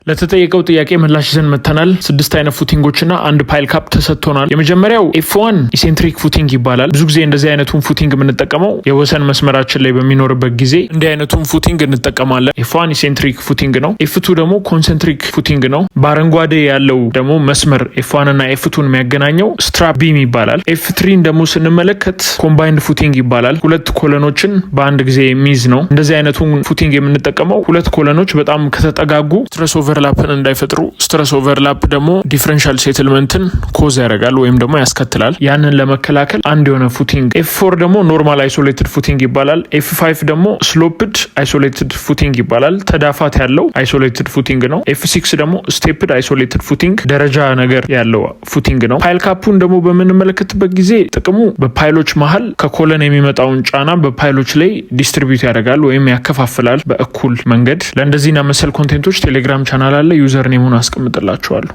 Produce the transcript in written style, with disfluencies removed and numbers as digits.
ለተጠየቀው ጥያቄ ምላሽ ይዘን መጥተናል። ስድስት አይነት footing ኦች እና አንድ pile cap ተሰጥቶናል። የመጀመሪያው F1 eccentric footing ይባላል። ብዙ ጊዜ እንደዚህ አይነቱን footing የምንጠቀመው የወሰን መስመራችን ላይ በሚኖርበት ጊዜ እንዲህ አይነቱን footing እንጠቀማለን። F1 eccentric footing ነው። F2 ደግሞ concentric footing ነው። በአረንጓዴ ያለው ደግሞ መስመር F1 እና F2 ን የሚያገናኘው strap beam ይባላል። F3 ን ደግሞ ስንመለከት combined footing ይባላል። ሁለት column ኦችን በአንድ ጊዜ የሚይዝ ነው። እንደዚህ አይነቱን footing የምንጠቀመው ሁለት column ኦች በጣም ከተጠጋጉ stress overlap ን እንዳይፈጥሩ፣ stress overlap ደግሞ differential settlement ን cause ያደርጋል ወይም ደግሞ ያስከትላል። ያንን ለመከላከል አንድ የሆነ footing። F4 ደግሞ normal isolated footing ይባላል። F5 ደግሞ sloped isolated footing ይባላል። ተዳፋት ያለው isolated footing ነው። F6 ደግሞ stepped isolated footing፣ ደረጃ ነገር ያለው footing ነው። Pile cap ኡን ደግሞ በምንመለከትበት ጊዜ ጥቅሙ በ pile ኦች መሀል ከ column የሚመጣውን ጫና በ pile ኦች ላይ distribute ያደርጋል ወይም ያከፋፍላል በእኩል መንገድ። ለእንደዚህና መሰል content ኦች ቴሌግራም ቻናል አለ። Username ኡን አስቀምጥላችኋለሁ።